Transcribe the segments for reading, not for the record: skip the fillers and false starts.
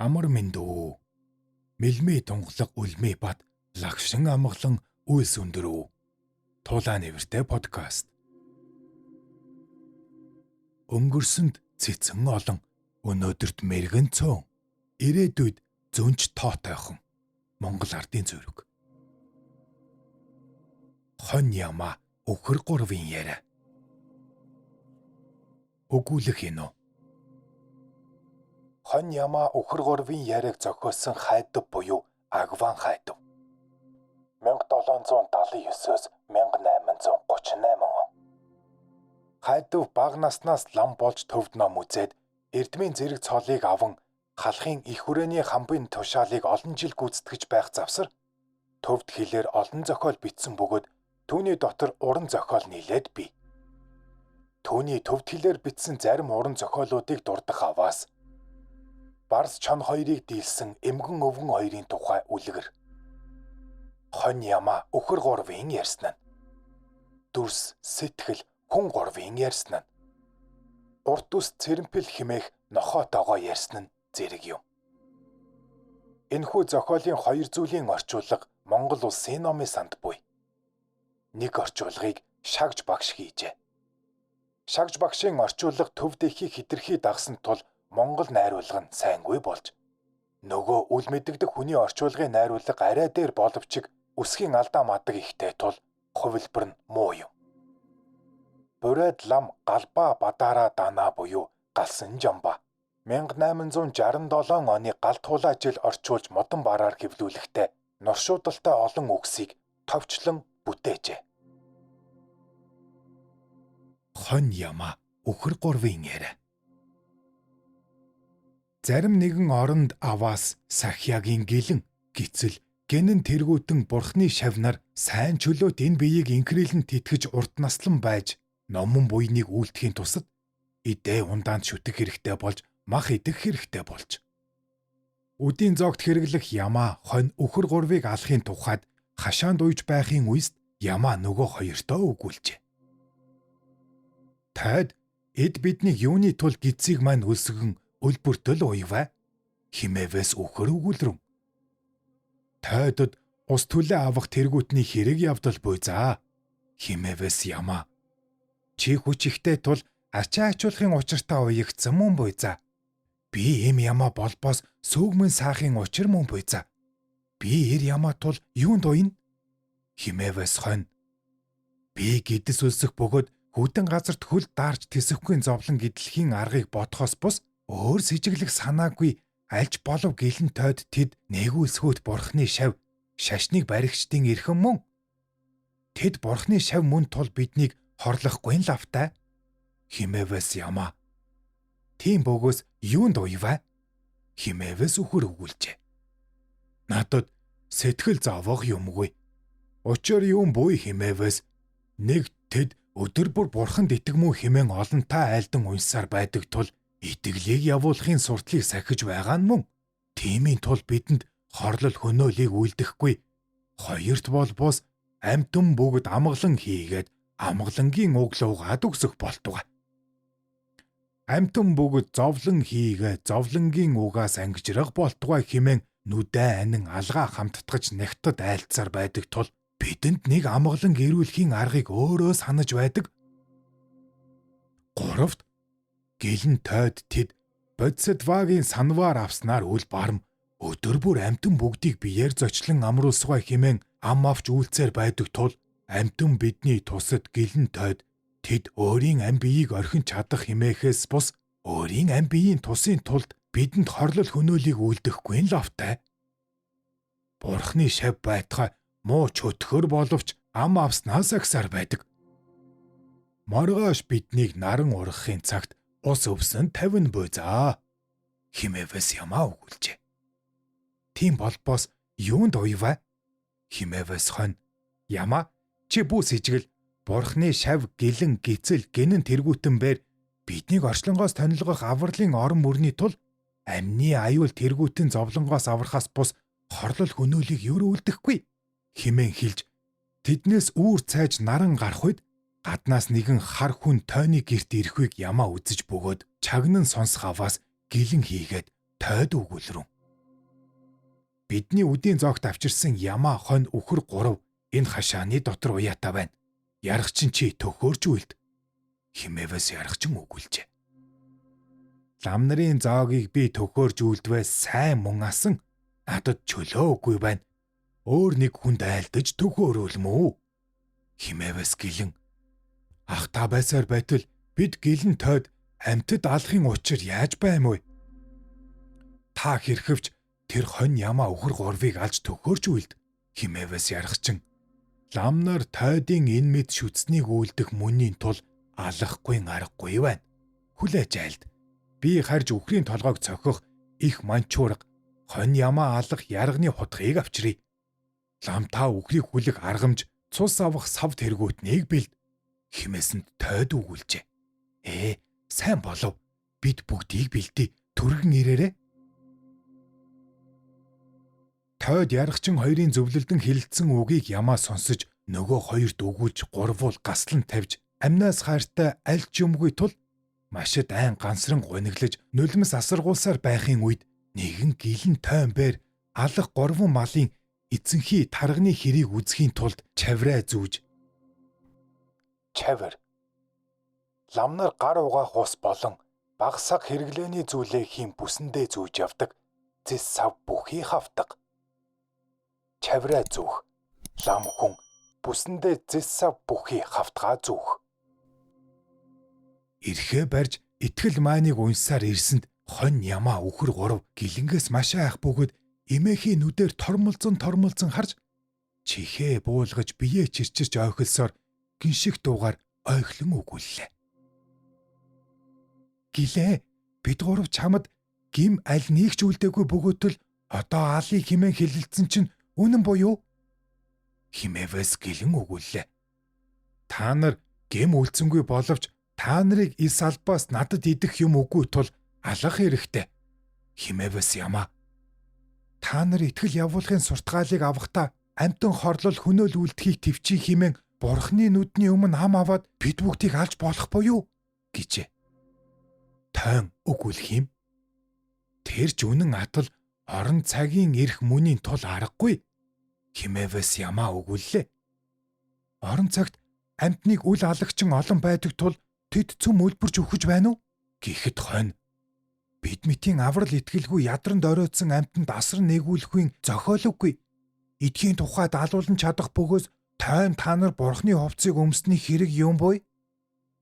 Амар минь дүү. Мэлмээ тунгалаг үлмээ бат лагшин амгалан үйлс өндөрөө. Тулаа нэртэй подкаст. Өнгөрсөнд цэцэн олон, өнөөдөрт мэрэгэн цөөн. Ирээдүйд зөнч тоотойхон. Монгол ардын зөрөг. Хон яма өхөр гурвын яриа. Өгүүлэх юм уу? Хон яма өхөр гурвын яриаг зохиосон хайдав буюу Агван хайдав. 1779-өөс 1838 он. Хайдав бага наснаас лам болж төвд ном үзээд эрдмийн зэрэг цолыг аван халахын их хүрээний хамбын тушаалыг олон жил гүйцэтгэж байх завсар төвд хэлээр олон зохиол бичсэн бөгөөд түүний дотор уран зохиол нийлээд бий. Түүний төвд хэлээр бичсэн зарим уран зохиолуудыг дурдах аваас Барс чон хоёрыг дийлсэн эмгэн өвгөн хоёрын тухай үлгэр. Хон яма өхөр гурвын ярьсан нь. Дүрс сэтгэл хүн гурвын ярьсан нь. Урт ус цэрэмпэл химээх нохоотойгоо ярьсан нь зэрэг юм. Энэхүү зохиолын хоёр зүйлийн орчуулга Монгол улсын номын санд буй. Нэг орчуулгыг Шагж багш хийжээ. Шагж багшийн орчуулга төв дэхийг хэтэрхий дагсан тул Монгол найруулга нь сайнгүй болж нөгөө үл мэдэгдэх хүний орчуулгын найруулга арай дээр боловч үсгийн алдаа мадаг ихтэй тул хувилбар нь муу юм. Бурайд лам галбаа бадаараа данаа буюу галсан жамба 1867 оны гал тулаа жил орчуулж модон бараар хэвлүүлэхдээ нуршуудалтай олон үгсийг товчлон бүтээжээ. Хон яма үхэр гурвын яриа. Зарим нэгэн оронд аваас Сахьягийн гэлэн гисэл гэнэн тэргүүтэн бурхны шавнар сайн чөлөөт энэ биеийг инхрийлэн тэтгэж урт наслан байж номон буйныг үйлдэхийн тусад идэ ундаанд шүтэх хэрэгтэй болж мах идэх хэрэгтэй болж үдийн зогт хэрэглэх ямаа хонь үхэр гурвыг алахын тухайд хашаанд уйж байхын үест ямаа нөгөө хоёртоо өгүүлжээ. Тойд эд биднийг юуны тул гидсийг маань өлсгөн өлбөртөл уяваа химээвээс үхэр өгүүлрэн. Тойдод ус төлөө авах тэргүүтний хэрэг явдал буй заа химээвээс ямаа. Чи хүч ихтэй тул ачаа ачуулахын учиртаа уягдсан мөн буй заа. Би эм ямаа болбоос сүүгмэн саахын учир мөн буй заа. Би эр ямаа тул юунд уйна? Химээвээс хонь. Би гидс өлсөх бөгөөд хүдэн газарт хөл даарч тэсэхгүй зовлон гэдлэхийн аргыг бодхоос бус өөр сэжиглэх санаагүй альж болов гэлэн тойд тэд нэгүүлсгөөт бурхны шав шашныг баригчдын эрхэм мөн. Тэд бурхны шав мөн тул биднийг хорлохгүй лавтай. Химээвээс ямаа. Тийм бөгөөс юунд уяваа? Химээвээс үхэр өгүүлжээ. Надад сэтгэл зовоох юмгүй. Учир юм буй химээвээс нэг тэд өдөр бүр бурханд итгэмүү хэмээн олонтаа айлдан унсаар байдаг тул итгэлийг явуулахын суртлыг сахиж байгаа нь мөн. Тиймийн тул бидэнд хорлол хөнөөлийг үлдэхгүй. Хоёрт бол бус амьтан бүгд амгалан хийгээд амгалангийн углуугаад өгсөх болтугай. Амьтан бүгд зовлон хийгээ зовлонгийн угаас ангижрах болтугай хэмээн нүдэ анин алгаа хамттгаж нягтад айлцсаар байдаг тул бидэнд нэг амгалан гэрүүлэхийн аргыг өөрөө санаж байдаг. Гуравт гэлэн тойд тэд бодисадвагийн санваар авснаар үл барам өдөр бүр амьтан бүгдийг биеэр зочлон амруулсгай хэмээн ам авч үйлцээр байдаг тул амьтан бидний тусад гэлэн тойд тэд өөрийн ам биеийг орхин чадах хэмээхээс бус өөрийн ам биеийн тусын тулд бидэнд хорлол хөнөөлийг үлдэхгүй нь лавтай. Бурхны шав байтгай муу чөтгөр боловч ам авснаас агсаар байдаг. Маргааш биднийг наран ургахын цагт ус өвсөн 50 буй заа. Химээвээс ямаа өгүүлжээ. Тийм болбоос юунд уяваа? Химээвээс хонь. Ямаа чи бүү сэжигэл бурхны шав гэлэн гизэл гинэн тэргүүтэн бээр биднийг орчлонгоос тонилгох авралын орон мөрний тул амны аюул тэргүүтэн зовлонгоос аврахаас бус хорлол хөнөөлийг юу үлдэхгүй химэн хэлж тэднээс үүр цайж наран гарах үед гаднаас нэгэн хар хүн тойны герт ирэхүйг ямаа үзэж бөгөөд чагнан сонсох аваас гэлэн хийгээд тойд өгүүлрэн. Бидний үдийн зоогт авчирсан ямаа хонь үхэр гурав энэ хашааны дотор уяатай байна. Яргачин чи төхөөрч үлд. Химээвээс яргачин өгүүлжээ. Лам нарын зоогийг би төхөөрж үлдвэ сайн мөн асан. Надад чөлөө үгүй байна. Өөр нэг хүнд айлдаж төхөөрүүлмүү. Химээвээс гэлэн. Ах та байсаар байтал бид гэлэн тойд амьтад алахын учир яаж байм вэ? Та хэрхэвч тэр хонь ямаа үхэр гурвыг алж төхөөрч үлд. Химээвээс яргачин. Лам нар тойдын энэ мэд шүтснийг үйлдэх мөнийн тул алахгүй аргагүй байна. Хүлээж айлд. Би харж үхрийн толгойг цохих их манчуурга хонь ямаа алах ярганы хутгийг авчиръя. Лам та үхрийг хүлэх аргамж цус авах сав тэргүүтнийг бэлд. Химээсэнд тойд өгүүлжээ. Сайн болов. Бид бүгдийг бэлдээ. Түргэн ирээрэй. Тойд яргачин хоёрын зөвлөлдөн хэлэлцсэн үгийг ямаа сонсож нөгөө хоёрт өгүүлж гурвуул гаслан тавьж амнаас хайртай аль ч юмгүй тул машид айн гансран гуниглаж нулимс асаргуулсаар байхын үед нэгэн гэлэн тойн бээр алах гурван малын эзэнхий тарганы хэрийг үзэхийн тулд чавраа зүүж чавар ламнар гар угаах ус болон баг саг хэрэглээний зүйлээ хийм бүсэндээ зүүж явдаг зэс сав бүхий хавтаг чавраа зүүх лам хүн бүсэндээ зэс сав бүхий хавтгаа зүүх. Эрхээ барьж итгэл мааныг унсаар ирсэнд хонь ямаа үхэр гурав гэлэнгээс маш айх бөгөөд эмээхий нүдээр тормолзон тормолзон харж чихээ буулгаж биеэ чирчирч ойхолсоор гинших дуугаар ойхлон өгүүллээ. Гэлээ бид гурав чамд гим аль нэг ч үлдээгүй бөгөөтөл одоо алыг химэн хэлэлцэн чинь үнэн буюу химээвээс гэлэн өгүүллээ. Та нар гэм үлдсэнгүй боловч та нарыг эс албаас надад идэх юм үгүй тул алах хэрэгтэй. Химээвээс ямаа. Та нар итгэл явуулахын суртгаалыг авахдаа амтан хорлол хөнөөл үлдэхийг төвчий химэн бурхны нүдний өмнө ам аваад бид бүгдийг алж болох буюу гэжээ. Тойн өгүүлэх юм. Тэр ч үнэн атал орон цагийн эрх мөнийн тул аргагүй. Химээвээс ямаа өгүүллээ. Орон цагт амтныг үл алагчин олон байдаг тул тэд цөм үлбэрч өгөж байна уу? Гэхэд хонь бид мэтийн аврал итгэлгүй ядранд оройтсан амтанд асар нэгүүлэхүйн зохиолгүй. Эдгийн тухайд алуулан чадах бөгөөс тойн та нар бурхны хувцсыг өмсний хэрэг юм буй?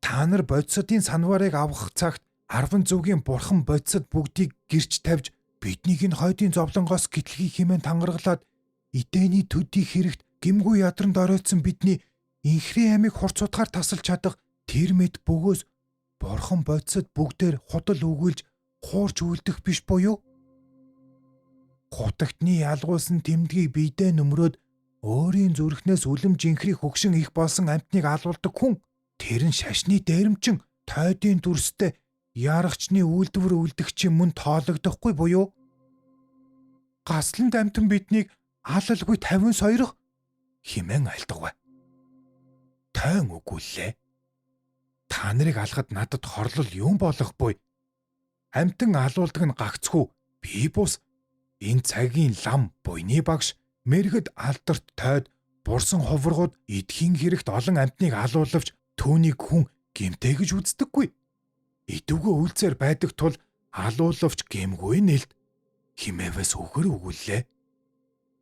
Та нар бодисодын санварыг авах цагт 10 зүгийн бурхан бодисод бүгдийг гэрч тавьж биднийг энэ хойдын зовлонгоос гэтлхий хэмээн тангаргалаад идэний төдий хэрэгт гимгүй ядранд оройтсан бидний инхрийн амийг хурц утгаар тасалж чадах тэр мэд бөгөөс бурхан бодисод бүгдээр худал өгүүлж хуурч үлдэх биш буюу? Хутагтны ялгуулсан тэмдгийг биедээ нөмрөөд өөрийн зүрхнээс үлэм жинхрийг хөгшин их болсон амтныг алуулдаг хүн тэр нь шашны дээрэмчин тойдын дүрстэй ярагчны үйлдвэр үлдэгчийн мөн тоологдохгүй буюу? Гаслан дамтан биднийг алалгүй 50 сойрох химэн айлтгав. Тойн өгүүллээ. Та нарыг алхад надад хорлол юм болох буй? Амтан алуулдаг нь гагцхүү би бус энэ цагийн лам буйны багш мэргэд алдарт тойд бурсан ховргууд эдхийн хэрэгт олон амтныг алуулавч түүнийг хүн гэмтэй гэж үздэггүй. Идэвхтэй үйлцээр байдаг тул алуулавч гэмгүй нэлт химээвээс үхэр өгүүллээ.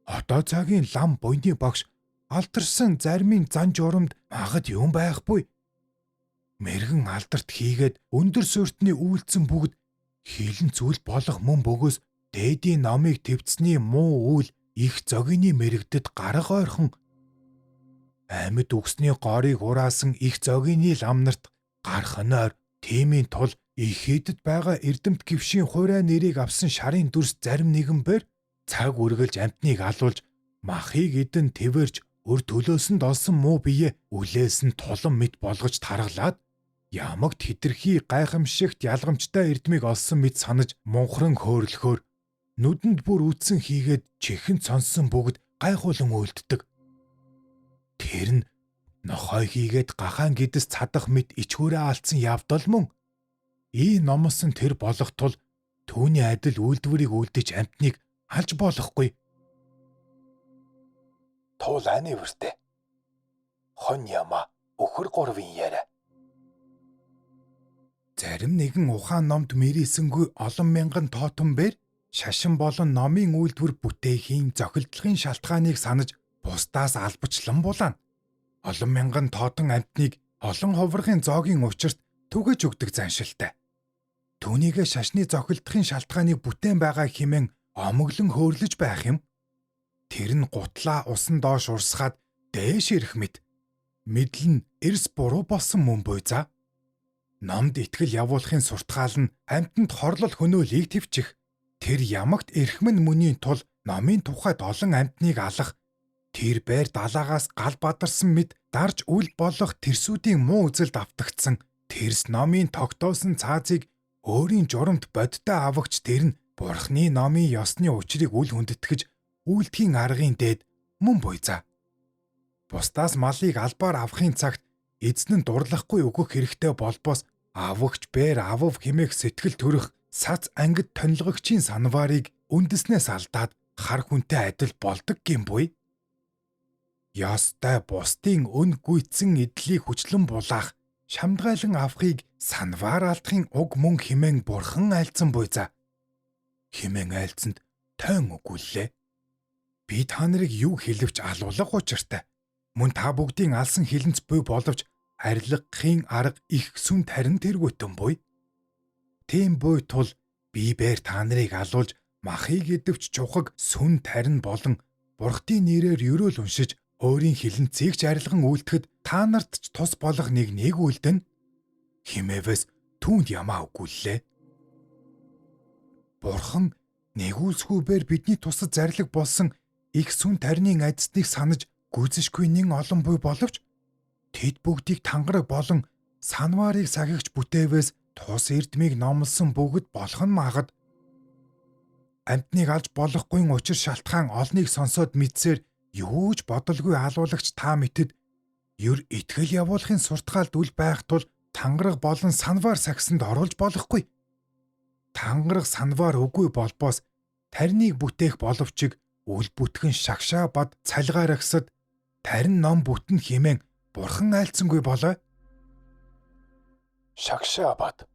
Одоо цагийн лам буйны багш алдарсан заримын зан журамд магад юм байхгүй. Мэргэн алдарт хийгээд өндөр суурьтны үйлцэн бүгд хилэн зүйл болох мөн бөгөөс дээдийн номыг твцсний муу үйл их зогины мэрэгдэд гарга ойрхон амьд үгсний горыг хураасан их зогины лам нарт гарах нь ойр. Тиймийн тул их хийдэд байгаа эрдэмт гівшийн хуурай нэрийг авсан шарын дүрс зарим нэгэн бэр цаг үргэлж амтныг алуулж махыг идэн тэвэрж өр төлөөсөнд олсон муу бие үлээс нь тулан мэт болгож таргалаад ямагт хитрхи гайхамшигт ялгамжтай эрдмийг олсон мэт санаж мунхран хөөрөлхөөр нүдэнд бүр үтсэн хийгээд чихэн сонссон бүгд гайхуулан уйлддаг. Тэр нь нохой хийгээд гахаан гэдэс цадах мэт ичгүүрээ алдсан явдал мөн. Ий номсон тэр болох тул түүний адил үйлдвэрийг үлдэж амтныг алж болохгүй. Туулай нээвэртэй. Хон яма өхөр гурвын яриа. Зарим нэгэн ухаан номд мэрийсэнгүй олон мянган тоотон бэр шашин болон номын үйлдвэр бүтээхийн зохилдлогын шалтгааныг санаж бусдаас албачлан булаана. Олон мянган тоотон амьтныг олон ховрохын зоогийн учирт түгэж өгдөг заншилтай. Түүнийгээ шашны зохилдохын шалтгааныг бүтээн байгаа хэмээн омоглон хөөрлөж байх юм. Тэр нь гутлаа усан доош урсгаад дээш ирэх мэт. Мэдл нь эрс буруу болсон мөн буй за. Номд итгэл явуулахын суртгаал нь амьтанд хорлол хөнөөлийг твчих. Тэр ямагт эрхмэн мөний тул номын тухайд олон амьтныг алах, тэр байр далаагаас гал бадарсан мэд дарж үл болох тэрсүүдийн муу үзэлд автагдсан тэрс номын тогтоосон цаазыг өөрийн журамт бодтой авагч тэр нь Бурхны номын ёсны учрыг үл хүндэтгэж үйлдэхийн аргын дээд мөн буй за. Бусдаас малыг албаар авахын цагт эзэн нь дурлахгүй өгөх хэрэгтэй болбоос авагч бээр авав хэмээх сэтгэл төрөх сац ангид тонилгогчийн санваарыг үндэснээс алдаад хар хүнтэй адил болдог гин буй. Ёстой бусдын өн гүйцэн эдлийг хүчлэн булаах шамдгайлан авахыг санваар алдахын уг мөн хэмээн бурхан айлцсан буй за. Хэмээн айлцсанд тойн өгүүллээ. Би та нарыг юу хэлвч алуулах учиртай. Мөн та бүгдийн алсан хилэнц буй боловч арилгахын арга их сүм тарин тэргүүтэн буй. Тийм буй тул би бээр та нарыг алуулж махыг идэвч чухаг сүн тарин болон бурхтын нэрээр ерөөл уншиж өөрийн хилэнцгийг ч арилган үйлдэхэд та нарт ч тус болох нэг нэг үлдэн химээвээс түүнд ямаа өгүүллээ. Бурхан нэгүүлсгүйбээр бидний тусад зарлиг болсон их сүн тарины адисныг санаж гүйцэшгүй нэн олон буй боловч тэд бүгдийг тангараг болон санваарыг сахигч бүтээвээс тус эрдмийг номлосон бүгд болох нь магад. Амьтныг алж болохгүй учир шалтгаан олныг сонсоод мэдсээр юу ч бодолгүй алуулагч та мэтэд ер итгэл явуулахын суртгаалд үл байх тул тангараг болон санваар сагсанд оруулж болохгүй. Тангараг санваар үгүй болбоос тарныг бүтээх боловчиг үл бүтгэн шагшаа бад цалгаарагсад тарин ном бүтэн хэмээн бурхан айлцсангүй болой. Шагшаа бад.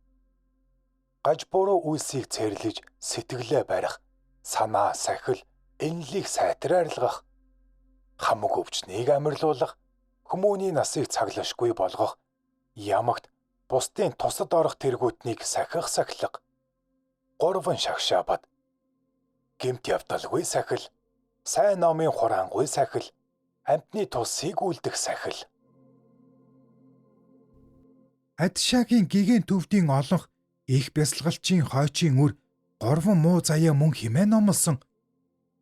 Гаж буруу үйлсийг цэрлэж сэтгэлээ барих, санаа сахил, энэлийг сайтар арилгах, хамаг өвчнийг амарлуулах, хүмүүний насыг цаглашгүй болгох, ямагт бусдын тусад орох тэргүүтнийг сахих сахилга. Гурван шагшаа бад. Гэмт явдалгүй сахил, сайн номын хураангүй сахил, амьтны тусыг үлдэх сахил. Адшагийн гигэн төвдийн олонх их бясалгалчийн хойчийн үр гурван муу заяа мөн химээ номлосон.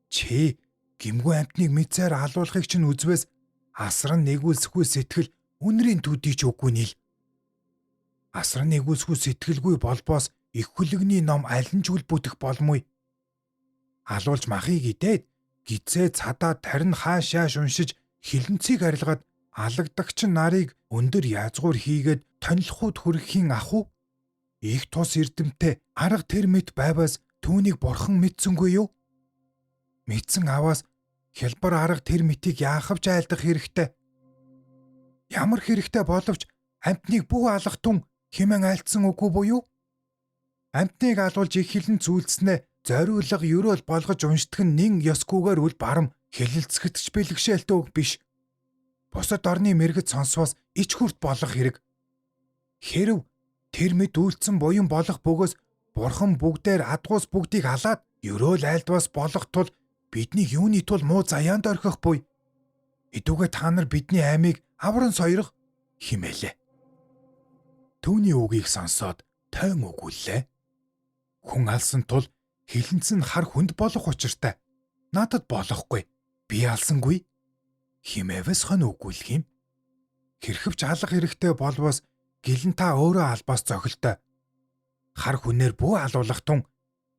Чи гимгүү амьтныг мэдсээр алуулахыг чинь үзвээс асран нэгүүлсэхгүй сэтгэл үнрийн төдий ч үгүй нийл. Асран нэгүүлсэхгүй сэтгэлгүй болбоос их хүлэгний ном аль нь ч үл бүтэх болмгүй. Алуулж махыг идээд гизээ цадаа тарин хаашааш уншиж хилэнцгийг арилгаад алагдагч нарыг өндөр язгуур хийгээд тонилохуд хүрэхийн ах уу? Их тус эрдэмтэй арга тэр мэт байваас түүнийг бурхан мэдсэнгүй юу? Мэдсэн аваас хялбар арга тэр мэтийг яахавч айлдах хэрэгтэй. Ямар хэрэгтэй боловч амьтныг бүх алах тун хэмээн айлдсан үгүй буюу? Амьтныг алуулж их хилэн зүйлснээ зориулга ерөөл болгож уншдаг нь нэн ёсгүйгээр үл барам хэлэлцэхэд ч бэлгшээлтэй үг биш. Бусад орны мэргэд сонсвоос ич хүрт болох хэрэг. Хэрв тэр мэд үйлцэн буян болох бөгөөс бурхан бүгдээр адгуус бүгдийг алаад ерөөл айлдваас болох тул биднийг юуны тул муу заяанд орхих буй. Идүүгээ та нар бидний аймыг авран сойрох химээлээ. Түүний үгийг сонсоод тойн өгүүллээ. Хүн алсан тул хилэнц нь хар хүнд болох учиртай. Надад болохгүй. Би алсангүй. Химээвэс хон өгүүлэх юм. Хэрхэвч алах хэрэгтэй болвоос гэлэн та өөрөө албаас зохилтой. Хар хүнээр бүү алуулах тун.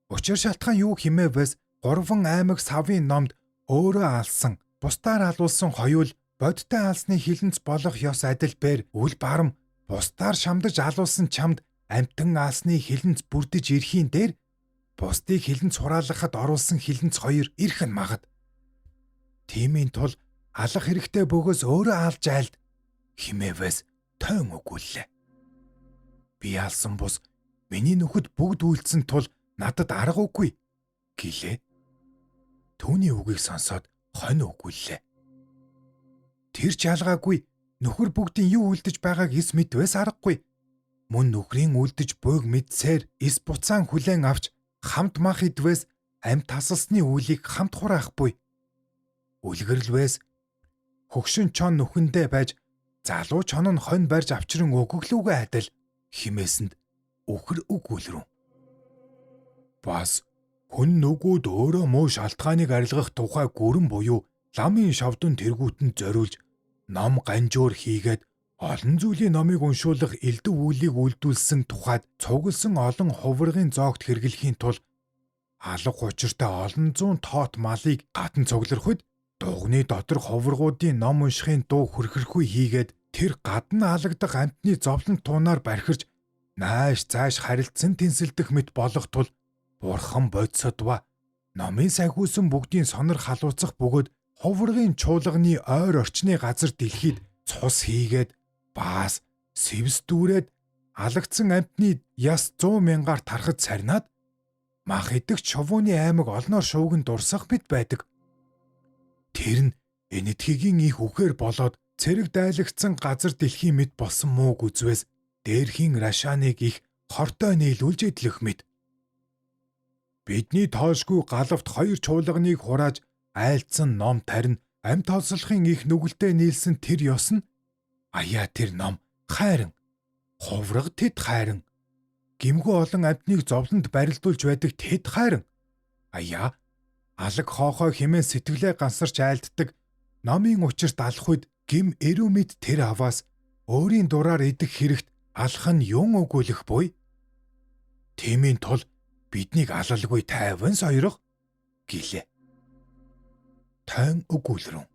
Учир шалтгаан юу химээвэс гурван аймаг савын номд өөрөө алсан, бусдаар алуулсан хоёул бодтой алсны хилэнц болох ёс адил бээр үл барам бусдаар шамдаж алуулсан чамд амьтан алсны хилэнц бүрдэж ирэхийн дээр бусдыг хилэнц хураалгахад оруулсан хилэнц хоёр ирэх нь магад. Тиймийн тул Алах хэрэгтэй бөгөөс өөрөө алж айлд химээвээс тойн өгүүллээ. Би алсан бус миний нөхөд бүгд үйлдсэн тул надад арга үгүй гэлээ. Түүний үгийг сонсоод хонь өгүүллээ. Тэр ч ялгаагүй нөхөр бүгдийн юу үлдэж байгааг эс мэдвэс аргагүй. Мөн нөхрийн үлдэж буйг мэдсээр эс буцаан хүлээн авч хамт мах идвэс амьд тасалсны үйлийг хамт хураах буй. Үлгэрлвэс хөгшин чон нүхэндээ байж залуу чон нь хонь барьж авчран өгөглүүгээ адил химээсэнд үхэр өгүүлрүү. Бас хүн нүгүүд өөрөө муу шалтгааныг арилгах тухай гүрэн буюу ламын шовдон тэргүүтэнд зориулж ном ганжуур хийгээд олон зүйлийн номыг уншуулах элдв үйлийг үйлдүүлсэн тухайд цугласан олон хувиргын зоогт хэрэглэхийн тул алга учиртай олон зуун тоот малыг гадна цугларх үед дугны доторх хувиргуудын ном уншихын дуу хөрхөрхгүй хийгээд тэр гадна алагдах амьтны зовлон туунаар бархирч нааш цааш харилцан тэнсэлдэх мэт болох тул бурхан бодисодва номын сахиусан бүгдийн сонор халууцах бөгөөд хувиргын чуулганы ойр орчны газар дэлхийд цус хийгээд баас сэвс дүүрээд алагдсан амьтны яс 100 мянгаар тархад сарнаад мах идэгч шовооны аймаг олноор шуугин дурсах мэт байдаг. Тэр нь энэтхэгийн их үхээр болоод цэрэг дайлагдсан газар дэлхийн мэд болсон мууг үзвээс дээрхийн рашааныг их хортой нийлүүлж эдлэх мэт. Бидний тоошгүй галавт хоёр чуулганыг хурааж айлдсан ном тарин амьд толслохын их нүгэлтэд нийлсэн тэр ёс нь аяа тэр ном хайран хувраг тэд хайран гимгүү олон амьтныг зовлонд барилдуулж байдаг тэд хайран аяа алаг хоохой хэмээн сэтгэлээ гансарч айлддаг номын учирт алах үед гим эрүү мэд тэр аваас өөрийн дураар идэх хэрэгт алах нь юун өгүүлэх буй? Тэмийн тул биднийг алалгүй тайван сойрох гэлээ. Тойн өгүүлрэн.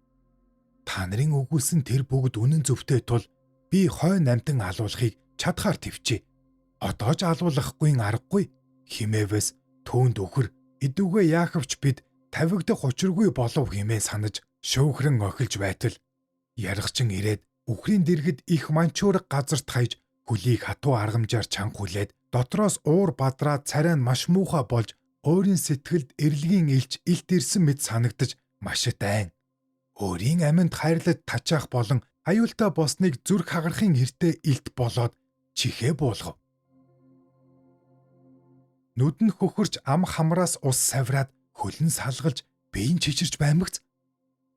Та нарын өгүүлсэн тэр бүгд үнэн зөвтэй тул би хойн амтан алуулахыг чадхаар твчээ. Одоо ч алуулахгүй аргагүй химээвэс түүнд өхөр идүгэ яахавч бид тавигдах учиргүй болов хэмээн санаж шөөхрөн охилж байтал яргачин ирээд үхрийн дэргэд их манчуураг газарт хаяж хөлийг хатуу аргамжаар чанга хүлээд дотроос уур бадраа царай нь маш муухай болж өөрийн сэтгэлд эрлэгийн илч илт ирсэн мэт санагдаж маш дайн. Өөрийн аминд хайрлаж тачаах болон аюултай болсныг зүрх хагарахын хэртэ илт болоод чихээ буулгав. Нүд нь хөхөрч ам хамраас ус савраад хөлн салгалж биеийн чичирч баймагц.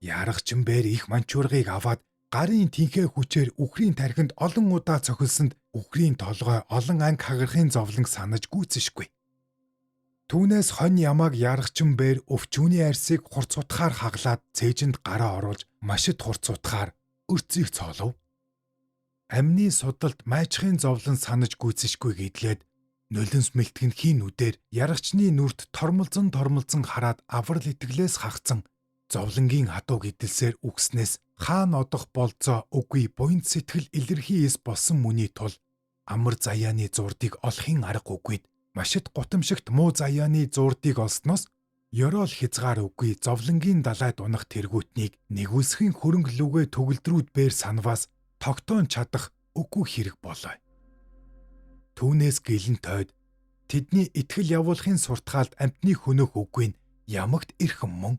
Яргачин бээр их манчуургыг аваад гарын тэнхээ хүчээр үхрийн тархинд олон удаа цохилсонд үхрийн толгой олон анги хагарахын зовлон санаж гүйцэшгүй. Түүнээс хонь ямааг яргачин бээр өвчүүний арсыг хурц утгаар хаглаад цээжинд гараа оруулж машид хурц утгаар өрцгийг цоолов. Амны судалд майчхын зовлон санаж гүйцэшгүй гэдлээд нулимс мэлтгэнхийн нүдээр яргачны нүрт тормолзон тормолзон хараад аврал итгэлээс хагцсан зовлонгийн хатуу гэдэлсээр үгснээс хаана одох болцоо үгүй буян сэтгэл илэрхий эс болсон мөний тул амар заяаны зурдыг олохын арга үгүйд машид гутамшигт муу заяаны зурдыг олсноос ёроол хязгаар үгүй зовлонгийн далайд унах тэргүүтнийг нэгүсхийн хөрөнгөлүүгээ төгөлдрүүд бээр санваас тогтоон чадах үгүй хэрэг болоо. Түүнээс гэлэн тойд тэдний итгэл явуулахын суртгаалд амьтны хөнөөх үгүй нь ямагт эрхэм мөн.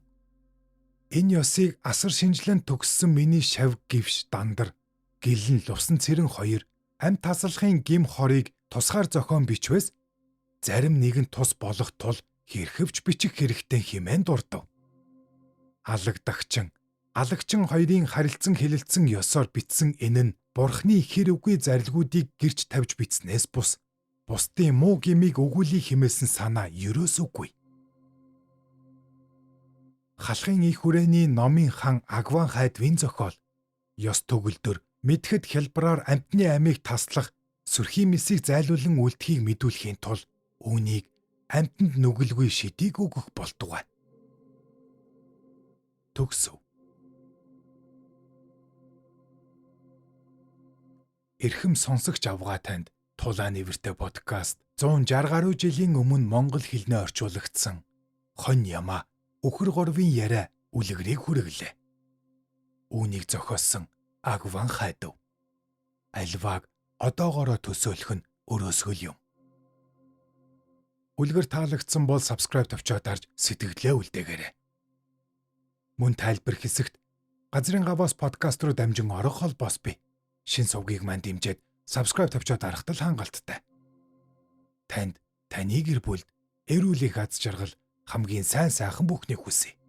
Энэ ёсыг асар шинжлэн төгссөн миний шав гівш дандар гэлэн лувсан цэрэн хоёр амьд тасалхын гим хорыг тусгаар зохион бичвэс зарим нэгэн тус болох тул хэрхэвч бичих хэрэгтэй хэмээн дурдав. Алагдагчин алагчин хоёрын харилцан хэлэлцэн ёсоор бичсэн энэ нь бурхны хэр үгүй зарилгуудыг гэрч тавьж бичснээс бус бусдын муу гимийг өгүүлий хэмээсэн санаа ерөөс үгүй. Халахын их хүрээний номын хан Агван хайдвын зохиол ёс төгөлдөр мэдхэд хялбараар амьтны амийг таслах сөрхийн месийг зайлуулан үлдэхийг мэдүүлэхийн тул үүнийг амьтанд нүгэлгүй шидийг өгөх болтугай. Төгсөв. Эрхэм сонсогч авгаа танд Тулаан нэртэй подкаст 160 гаруй жилийн өмнө монгол хэлнээ орчуулагдсан Хонь ямаа Үхэр горвын яриа үлгэрийг хүргэлээ. Үүнийг зохиосон Агван Хайдав. Альваг одоогоороо төсөөлөх нь өрөөсгөл юм. Үлгэр таалагдсан бол subscribe товчоо дарж сэтгэлдээ үлдээгээрэй. Мөн тайлбар хэсэгт Газрын гаваас подкаст руу дамжин орох холбоос бий. Шин сувгийг мань дэмжиж subscribe товчоо дарахад л хангалттай. Танд, таны гэр бүлд эрүүл их аз жаргал, хамгийн сайн сайхан бүхнийг хүсье.